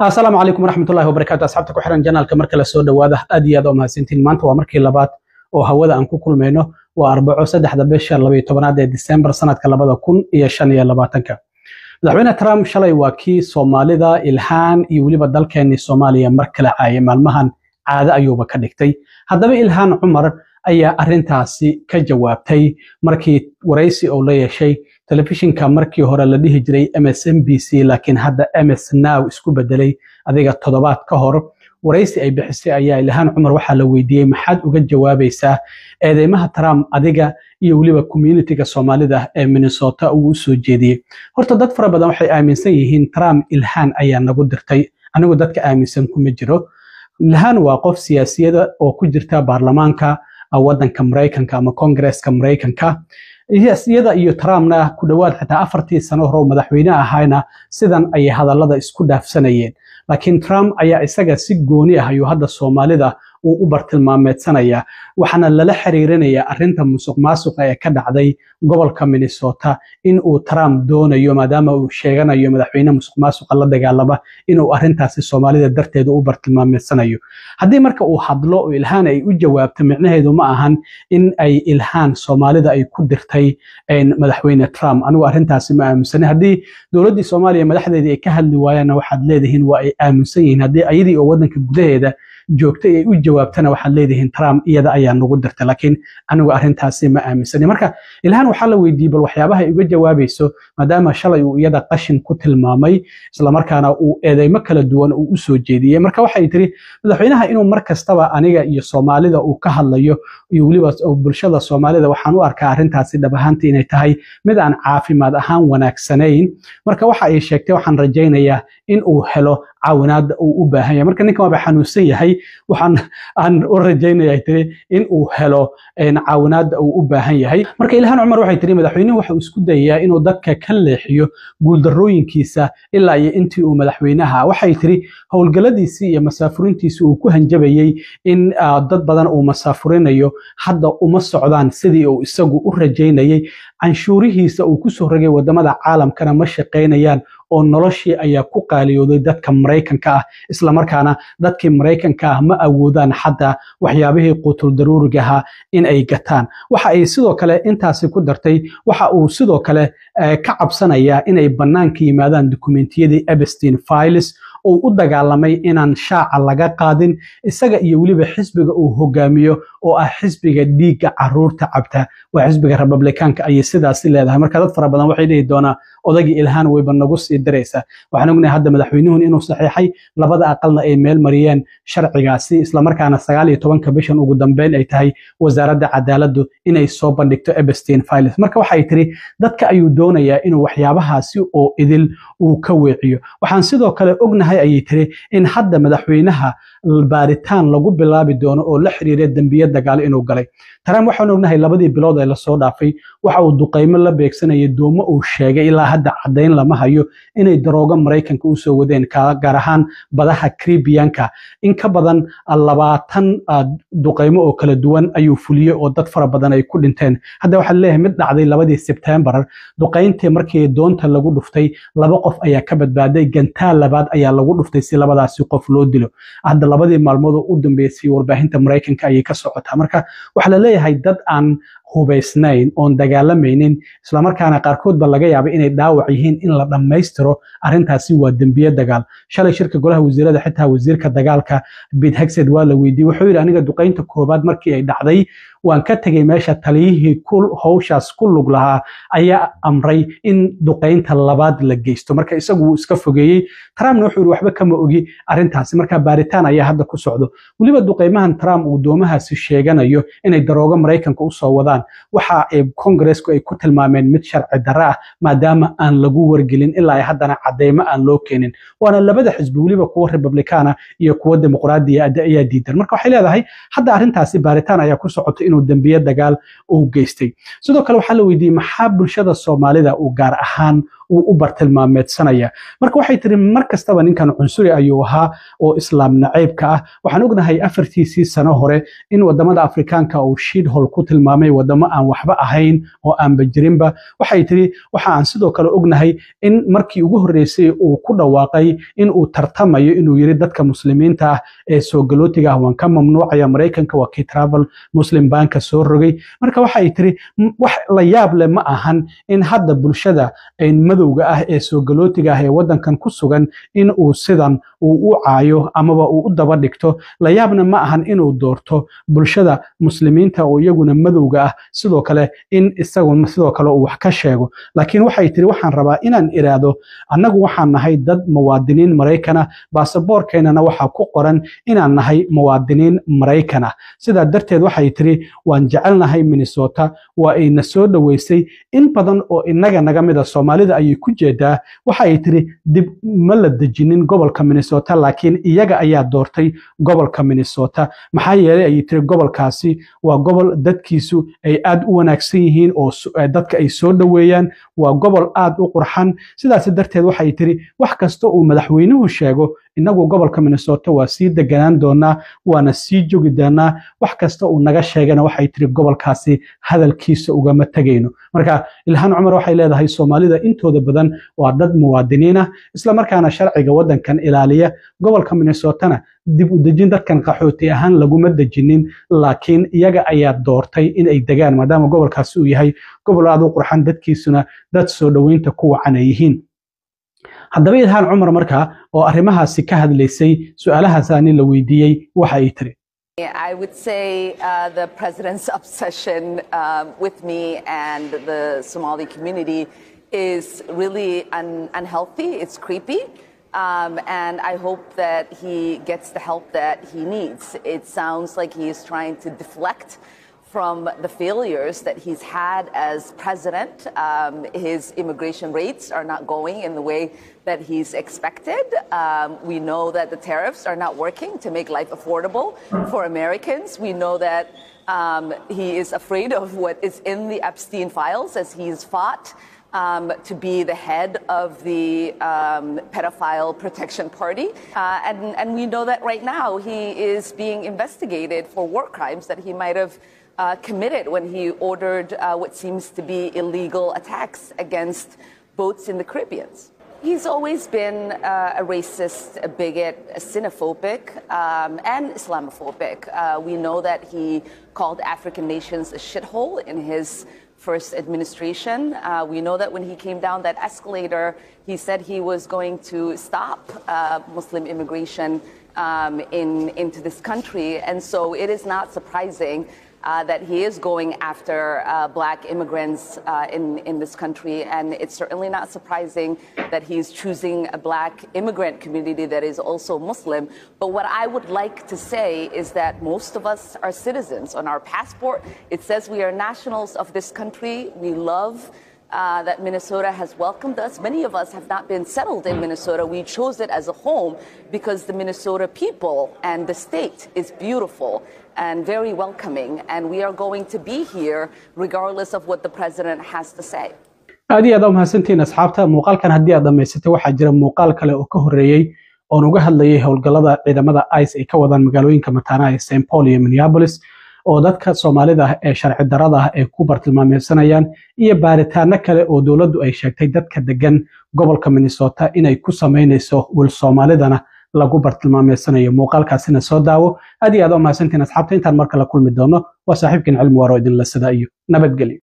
Asalaamu calaykum waraxmatullahi wabarakaatu. Asxaabta ku xiran channelka, marka la soo dhawaada, aad iyo aad oo mahadsantiin. Maanta waa markii labaad oo hawada aan ku kulmayno. Waa Arbaco, 3-da bisha 12aad ee Disembar, sanadka 2025-ka. Madaxweyne Trump shalay waa kii Soomaalida, Ilhaan iyo weliba dalkeenii Soomaaliya mar kale caayay. Maalmahan caado ayuuba ka dhigtay. Haddaba Ilhaan Cumar ayaa arrintaasi ka jawaabtay markii waraysi oo la yeeshay telefishinka markii hore la dhihi jiray MSNBC, laakiin hadda MS Now isku bedelay. Adiga toddobaad ka hor waraysi ay bixisay ayaa Ilhaan Cumar waxaa la weydiiyey: "Maxaad uga jawaabaysaa eedeymaha Trump adiga iyo weliba communityga Soomaalida ee Minnesota uu u soo jeediyey?" Horta dad fara badan waxay aaminsan yihiin Trump Ilhaan ayaa nagu dirtay. Anigu dadka aaminsan kuma jiro. Ilhaan waa qof siyaasiyada oo ku jirta baarlamaanka waddanka Maraykanka ama Congresska Maraykanka. Iyada iyo Trumpna ku dhowaad xitaa 4-tii sano hore madaxweyne ahayna sidan ayay hadallada isku dhaafsanayeen, laakiin Trump ayaa isaga si gooni ah ayuu hadda Soomaalida uu u bartilmaameedsanaya. Waxaana lala xiriirinayaa arrinta musuq maasuqa ee ka dhacday gobolka Minnesota in uu Trump doonayo, maadaama uu sheeganayo madaxweyne musuq maasuqa la dagaalama, inuu arrintaasi Soomaalida darteeda u bartilmaameedsanayo. Haddii marka uu hadlo oo Ilhaan ay u jawaabto, micnaheedu ma ahan in ay Ilhaan Soomaalida ay ku dirtay madaxweyne Trump. Anigu arrintaasi ma aaminsanay. Haddii dowladdii Soomaaliya madaxdeedii ay ka hadli waayaanna, waxaad leedihiin waa ay aaminsan yihiin. Haddii ayadii oo waddanka gudaheeda joogtay ay u jawaabtana, waxaad leedihiin Trump iyada ayaa nagu dirtay, laakiin anigu arrintaasi ma aaminsanay. Marka Ilhaan waxaa la weydiiyey bal waxyaabaha ay uga jawaabayso, maadaama shalay uu iyada qashin ku tilmaamay, islamarkaana uu eedeymo kala duwan uu u soo jeediyey. Marka waxay tiri, madaxweynaha inuu mar kastaba aniga iyo Soomaalida uu ka hadlayo iyo weliba bulshada Soomaalida, waxaan u arkaa arrintaasi dhab ahaantii inay tahay mid aan caafimaad ahaan wanaagsanayn. Marka waxa ay sheegtay, waxaan rajaynayaa in uu helo caawinaadda uu u baahan yahay. Marka ninkan waaba xanuunsan yahay, waxaan aan u rajaynaya, tiri, in uu helo caawinaadda uu u baahan yahay. Marka Ilhaan Cumar waxay tiri, madaxweynuhu waxa uu isku dayayaa inuu dadka ka leexiyo guuldarrooyinkiisa ilaa iyo intii uu madaxweynaha. Waxay tiri, howlgalladiisii iyo masaafurintiisii uu ku hanjabayey in dad badan uu masaafurinayo hadda uma socdaan sidii uu isagu u rajaynayey. Canshuurihiisa uu kusoo rogay wadamada caalamkana ma shaqaynayaan, oo noloshii ayaa ku qaaliyooday dadka Maraykanka ah, islamarkaana dadkii Maraykanka ah ma awoodaan xataa waxyaabihii quutul daruurigaha in ay gataan. Waxa ay sidoo kale intaasi ku dartay, waxa uu sidoo kale ka cabsanayaa inay bannaanka yimaadaan dukumentiyadii Epstein files oo u dagaalamay inaan shaaca laga qaadin, isaga iyo weliba xisbiga uu hogaamiyo oo ah xisbiga dhiigga caruurta cabta, waa xisbiga Republikaanka, ayay sidaasi leedahay. Marka dad fara badan waxay dhihi doonaa, odagii Ilhaan wayba nagu sii diraysaa. Waxaan ognahay hadda madaxweynuhun inuu saxiixay, labada aqalna ay meel mariyeen sharcigaasi, islamarkaana 19-ka bishan ugu dambeyn ay tahay wasaaradda cadaaladdu inay soo bandhigto Epstein files. Marka waxay tiri, dadka ayuu doonayaa inuu waxyaabahaasi oo idil uu ka weeciyo. Waxaan sidoo kale ognahay, ayay tiri, in hadda madaxweynaha baaritaan lagu bilaabi doono oo la xiriira dembiye dagaal inuu galay Trump. Waxaan ognahay labadii bilood ee lasoo dhaafay waxa uu duqaymo la beegsanayay doomo uu sheegay, ilaa hadda caddayn lama hayo, inay daroogo Maraykanka usoo wadeen, gaar ahaan badaha Caribbeanka. In ka badan 20 duqaymo oo kala duwan ayuu fuliyey oo dad fara badan ay ku dhinteen. Hadda waxaa leeyahay mid dhacday 2-dii Sebtembar, duqayntii markii doonta lagu dhuftay laba qof ayaa ka badbaaday. Gantaal labaad ayaa lagu dhuftay si labadaasi qof loo dilo. Hadda labadii maalmood oo u dambeysay warbaahinta Maraykanka ayay ka socotaa. Marka waxaa la leeyahay dad aan hubaysnayn oon dagaalamaynin, islamarkaana qaarkoodba laga yaabay inay dhaawac yihiin, in la dhammaystiro arrintaasi waa dembiye dagaal. Shalay shirka golaha wasiirada xitaa wasiirka dagaalka Pete Hegseth waa la weydiiyey. Wuxuu yidhi, aniga duqaynta koobaad markii ay dhacday waan ka tegay meesha, taliyihii howshaas ku lug lahaa ayaa amray in duqaynta labaad la geysto. Marka isagu wuu iska fogeeyey. Trumpna wuxuu yidhi, waxba kama ogi arrintaasi. Marka baaritaan ayaa hadda ku socdo. Weliba duqaymahan Trump uu doomahaasi sheeganayo inay daroogo Maraykanka usoo wadaan, waxa ay Kongareesku ay ku tilmaameen mid sharci darro ah, maadaama aan lagu wargelin, ilaa ay haddana cadeymo aan loo keenin. Waana labada xisbi, weliba kuwa Republikaana iyo kuwa Dimuqraadiya ayaa diidan. Marka waxay leedahay, hadda arrintaasi baaritaan ayaa ku socota inuu dembiye dagaal uu geystay. Sidoo kale waxaa la weydiiyey, maxaa bulshada Soomaalida uu gaar ahaan uu u bartilmaameedsanaya. Marka waxay tiri, mar kastaba ninkan cunsuri ayuu ahaa oo Islaam nacaybka ah. Waxaan ognahay 4-tiisii sano hore in wadamada Afrikaanka uu shithole ku tilmaamay, wadamo aan waxba ahayn oo aanba jirinba. Waxay tiri, waxa aan sidoo kale ognahay in markii ugu horreysay uu ku dhawaaqay in uu tartamayo inuu yiri, dadka Muslimiinta ah ee soo galootiga ah waan ka mamnuucaya Maraykanka, waa kii travel Muslim ban-ka soo rogay. Marka waxay tiri, wax la yaab leh ma ahan in hadda bulshada madowga ah ee soo galootiga ah ee waddankan ku sugan in uu sidan uu u caayo amaba uu u daba dhigto. La yaabna ma ahan inuu doorto bulshada Muslimiinta oo iyaguna madowga ah, sidoo kale in isagu sidoo kale uu wax ka sheego. Laakiin waxay tiri, waxaan rabaa inaan iraahdo, annagu waxaan nahay dad muwaadiniin Maraykana, baasaboorkeennana waxaa ku qoran inaan nahay muwaadiniin Maraykana. Sidaa darteed waxay tiri, waan jecelnahay Minnesota, waa ayna soo dhoweysay in badan oo innaga naga mida. Soomaalida ayay ku jeedaa. Waxa ay tiri, dib ma la dejinin gobolka Minnesota, laakiin iyaga ayaa doortay gobolka Minnesota. Maxaa yeelay, ayay tiri, gobolkaasi waa gobol dadkiisu ay aad u wanaagsan yihiin oo dadka ay soo dhoweeyaan, waa gobol aad u qurxan. Sidaas darteed waxay tiri, wax kasta uu madaxweynuhu sheego, innagu gobolka Minnesota waa sii deganaan doonaa, waana sii jogi doonaa. Wax kasta uu naga sheegana, waxay tiri, gobolkaasi hadalkiisa ugama tegayno. Marka Ilhaan Cumar waxay leedahay, Soomaalida intooda badan waa dad muwaadiniin ah, islamarkaana sharciga waddankan ilaaliya. Gobolka Minnesotana dib u dejin dadkan qaxooti ahaan laguma dejinin, laakiin iyaga ayaa doortay in ay degaan, maadaama gobolkaasi uu yahay gobol aad u qurxan, dadkiisuna dad soo dhoweynta ku wacan ay yihiin. Haddaba Ilhaan Cumar markaa oo arrimahaasi ka hadlaysay, su-aalahaasaani la weydiiyey, waxa ay tiri: I would say the president's obsession with me and the Somali community is really unhealthy. It's creepy. And I hope that he gets the help that he needs. It sounds like he is trying to deflect from the failures that he's had as president. His immigration rates are not going in the way that he's expected. We know that the tariffs are not working to make life affordable for Americans. We know that he is afraid of what is in the Epstein files as he's fought to be the head of the pedophile protection party. And we know that right now he is being investigated for war crimes that he might have committed when he ordered what seems to be illegal attacks against boats in the Caribbean. He's always been a racist, a bigot, a xenophobic, and Islamophobic. We know that he called African nations a shithole in his first administration. We know that when he came down that escalator, he said he was going to stop Muslim immigration into this country. And so it is not surprising that he is going after black immigrants in this country. And it's certainly not surprising that he's choosing a black immigrant community that is also Muslim. But what I would like to say is that most of us are citizens. On our passport, it says we are nationals of this country. We love that Minnesota has welcomed us. Many of us have not been settled in Minnesota. We chose it as a home because the Minnesota people and the state is beautiful and very welcoming. And we are going to be here regardless of what the president has to say. Aad iyo aad u mahadsantihiin, asxaabta. Muuqaalkan haddii aad dhammaysatay, waxaa jira muuqaal kale oo ka horreeyey oon uga hadlayay howlgallada ciidamada ICE ay ka wadaan magaalooyinka mataanaha ee St Paul iyo Minneapolis, oo dadka Soomaalida ah ee sharci darrada ah ay ku bartilmaameysanayaan, iyo baaritaano kale oo dowladdu ay sheegtay dadka degan gobolka Minnesota inay ku samaynayso, wil Soomaalidana lagu bartilmaameysanayo. Muuqaalkaasina soo daawo. Aad iyo aad u mahadsantihiin, asxaabta. Intaan mar kale kulmi doono, waa saaxiibkin Cilmi Waaro, idinla sida iyo nabadgelyo.